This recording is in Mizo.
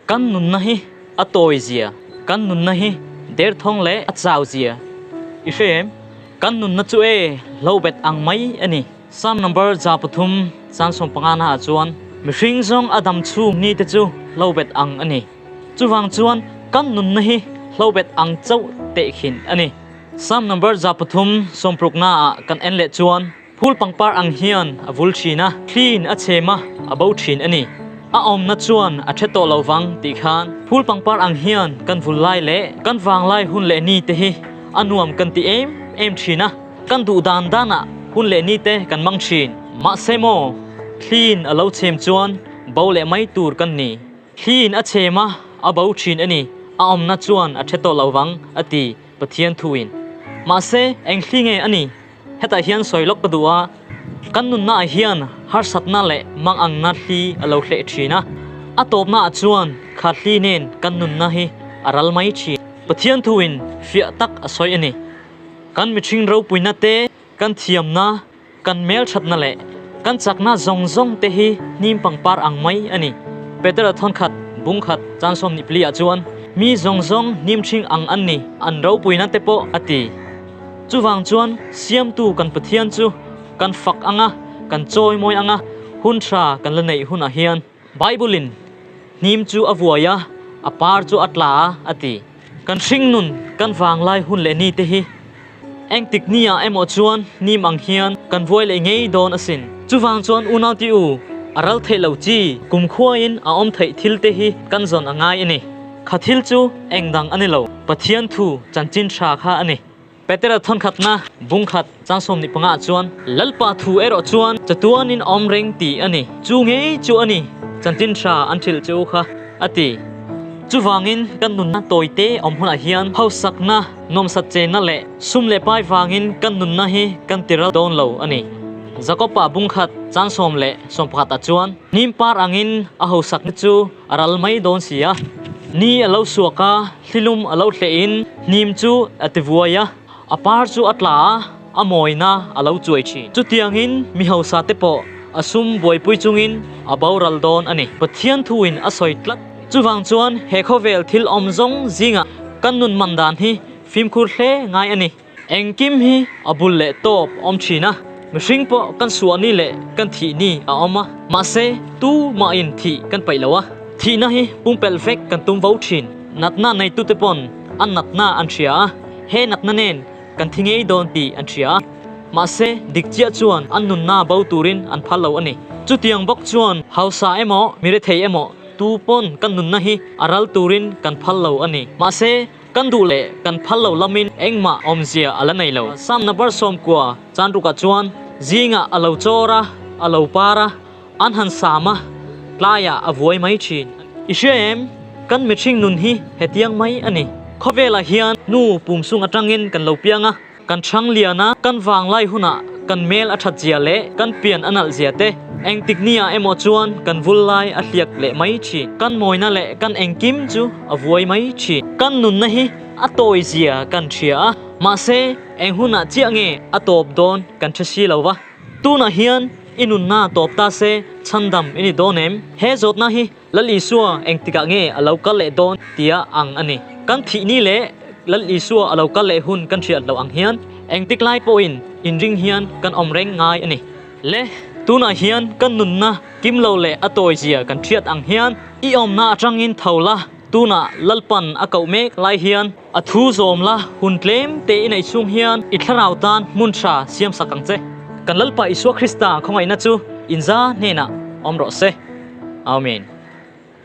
Kan nunna hi a tawi zia, kan nunna hi derthawng leh a chau zia i hre em? Kan nunna chu e hlobet ang mai a ni. Psalm number 3 chan 15 na ah chuan mihring zawng a dam chhung ni te chu hlobet ang a ni. Chuvang chuan kan nunna hi hlobet ang chauh tehkhin a ni. Psalm number 3 60 na ah kan en leh chuan Phul pangpar ang hian a vul thin a, thliin a chhem a, a bo thin a ni. A awmna chuan a the tawh lo vang tih khan phul pangpar ang hian kan vul lai leh kan vang lai hun leh ni te hi a nuam kan ti em em thin a, kan duh dan danah hun leh ni te kan mang thin. Mahse maw, thliin a lo chhem chuan bo leh mai tur kan ni. Thliin a chhem a, a bo thin a ni. A awmna chuan a the tawh lo vang a ti Pathian thuin. Mahse, eng thli nge a ni? Hetah hian sawi lawk ka duh a, kan nunnaah hian harsatna leh mangangna hli a lo hleh thin a, a tawpnaah chuan kha hli nen kan nunna hi a ral mai thin. Pathian thuin fiah tak a sawi a ni. Kan mihring ropuina te, kan thiamna, kan hmelthatna leh kan chakna zawng zawng te hi hnim pangpar ang mai a ni. Petera thawnkhat, bungkhat, chan 24 ah chuan, Mi zawng zawng hnim hring ang an ni, an ropuina te pawh a ti. Chuvang chuan Siamtu kan Pathian chu kan fak ang a, kan chawimawi ang a, hun tha kan la neih hunah hian Bible-in hnim chu a vuai a, a par chu a tla a, a ti. Kan hringnun kan vanglai hun leh ni te hi engtik ni-ah emaw chuan hnim ang hian kan vuai leh ngei dawn asin. Chuvang chuan unau ti u, a ral theih lo chi, kumkhuain a awm theih thil te hi kan zawn a ngai a ni. Kha thil chu eng dang a ni lo, Pathian thu chanchin tha kha a ni. Petera thawnkhatna bungkhat chang 15 ah chuan, Lalpa thu erawh chuan chatuanin awm reng tih a ni. Chu ngei chu a ni, chanchin tha an hrilh che u kha, a ti. Chuvangin kan nunna tawite awm hunah hian hausakna, nawmsat chenna leh sum leh pai vangin kan nunna hi kan tiral dawn lo a ni. Jakob-a bungkhat chang 11 ah chuan, Hnim par angin a hausakna chu A ral mai dawn si a. Ni a lo suak a, hlilum a lo hleh in hnim chu a ti vuai a, a par chu a tla a, a mawina a lo chuai thin. Chutiangin mi hausa te pawh a sum buaipui chungin a boral dawn a ni. Pathian thuin a sawi tlat. Chuvang chuan he khawvel thil awm zawng zingah kan nun man dan hi fimkhur hle ngai a ni. Engkim hi a bul leh tawp awm thin a, mihring pawh kan suah ni leh kan thih ni a awm a, mahse tu mahin thih kan paih lo a, thihna hi pumpelh vek kan tum vo thin. Natna neitute pawn an natna an hria a, he natna nen kan thi ngei dawn tih an hria a, mahse dik chiah chuan an nunna bo turin an phal lo a ni. Chutiang bawk chuan hausa emaw mirethei emaw tu pawn kan nunna hi a ral turin kan phal lo a ni. Mahse Kan duh leh kan phal lo lamin engmah awmzia a la nei lo. Sam number 90 chan rukah chuan zingah a lo chawr a, a lo par a, an han sam a, tlaiah a vuai mai thin. I hria em? Kan mihring nun hi hetiang mai a ni. Khawvelah hian nu pumsung atangin kan lo piang a. Kan chhang lian a, kan vanglai hunah kan mel a that zia leh kan pian a nalh zia te, engtik ni ah emaw chuan kan vul lai a hliak leh mai thin. Kan mawina leh kan engkim chu a vuai mai thin. Kan nunna hi a tawi zia kan hria a, mahse eng hunah chiah nge a tawp dawn kan hre si lo va. Tunah hian i nunna tawp ta se chhandam i ni dawn em? He zawtna hi Lal Isua engtikah nge a lo kal leh dawn tia ang a ni. Kan thih ni leh Lal Isua a lo kal leh hun kan hriat loh ang hian engtik lai pawhin inring hian kan awm reng ngai a ni. Le, tunah hian kan nunna kim lo leh a tawi zia kan hriat ang hian i awmna atangin tho la, tunah Lalpan a koh mek lai hian a thu zawm la, hun tlem te i neih chhung hian i thlarau tan hmun tha siam sak ang che. Kan Lalpa Isua Krista khawngaihna chu inza hnenah awm rawh se. Amen.